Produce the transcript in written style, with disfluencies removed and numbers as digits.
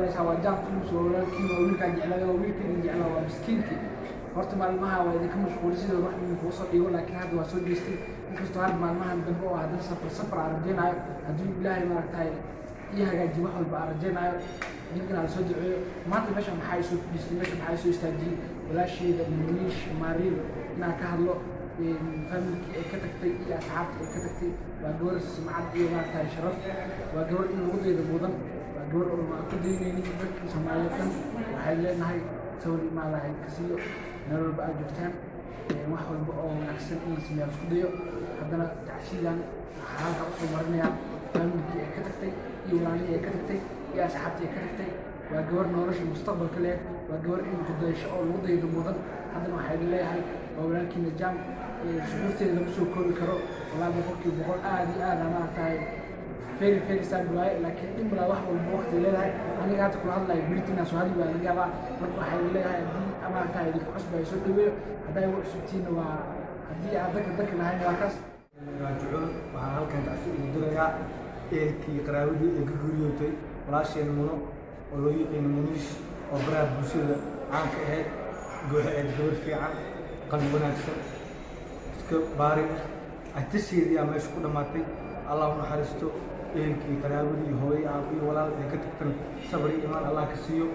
Waa Jam Films, waa walaalkiin, waa wiilkaa jeclaa, waa wiilkiin jeclaa, waa miskiinkii. Horta maalmaha waa idinka mashquulay sidoo wax idin soo dhigo, laakiin hadda waa soo jeestay, inkastoo hadda maalmahan dambe oo haddana safar safar aan rajaynayo, haddii Ilaahay maaragtay ii hagaajiyo wax walba aan rajaynayo. Ninkan ala soo duceeyo. Maanta meesha maxaa isoo fadhiistay? Meesha maxaa isoo istaajiyey? Walaasheeda Muniish Maariil inaan ka hadlo, familkii ay ka tagtay iyo asxaabta ay ka tagtay. Waa gabar sumcad iyo maaragtay sharaf, waa gabar in lagu daydo mudan, waa gabar oo aan ku daynaynin. Dadkii Soomaaliyeed dhan waxay leenahay sawir imaalahay ka siiyo meel walba aad joogtaan, wax walba oo wanaagsan in la sameeyo isku dayo. Haddana tacsiidan waxaa halka usoo marinayaa familkii ay ka tagtay iyo walaalihii ay ka tagtay iyo asxaabtii ay ka tagtay. Waa gabar nolosha mustaqbalka leh, waa gabar in ku dayasho oo lagu daydo mudan. Haddana waxaa idin leeyahay waa walaalkiina Jam. Shucuurteeda lama soo koobi karo, wallahi 100% aad iyo aad maaragtahay very very sad waaye, laakiin dhib malaa, wax walba waqti leedahay. Aniga hadda kula hadlayo britain soo hadli waa laga yaabaa. Marka waxaa idin leeyahay, haddii maaragtahay idinku cusub ay soo dhaweeyo, haddaa igu cusubtiinna waa haddii aad dadka lahayn waa kaas. Raajicuun. Waxaan halkan tacsi ugu dirayaa ehelkii, qaraabadii ay ka geeriyootay walaasheen Muno oo loo yiqiino Muniish, oo baraha bulshada caanka ahayd. Gooxe ahayd gabar fiican, qalbi wanaagsan, iska baari ah. Atasheedii aa meesha ku dhammaatay. Allah u naxariisto ehelkii, qaraabadii, hooyo, aab iyo walaal ay ka tagtan. Sabri, iimaan Allah ka siiyo.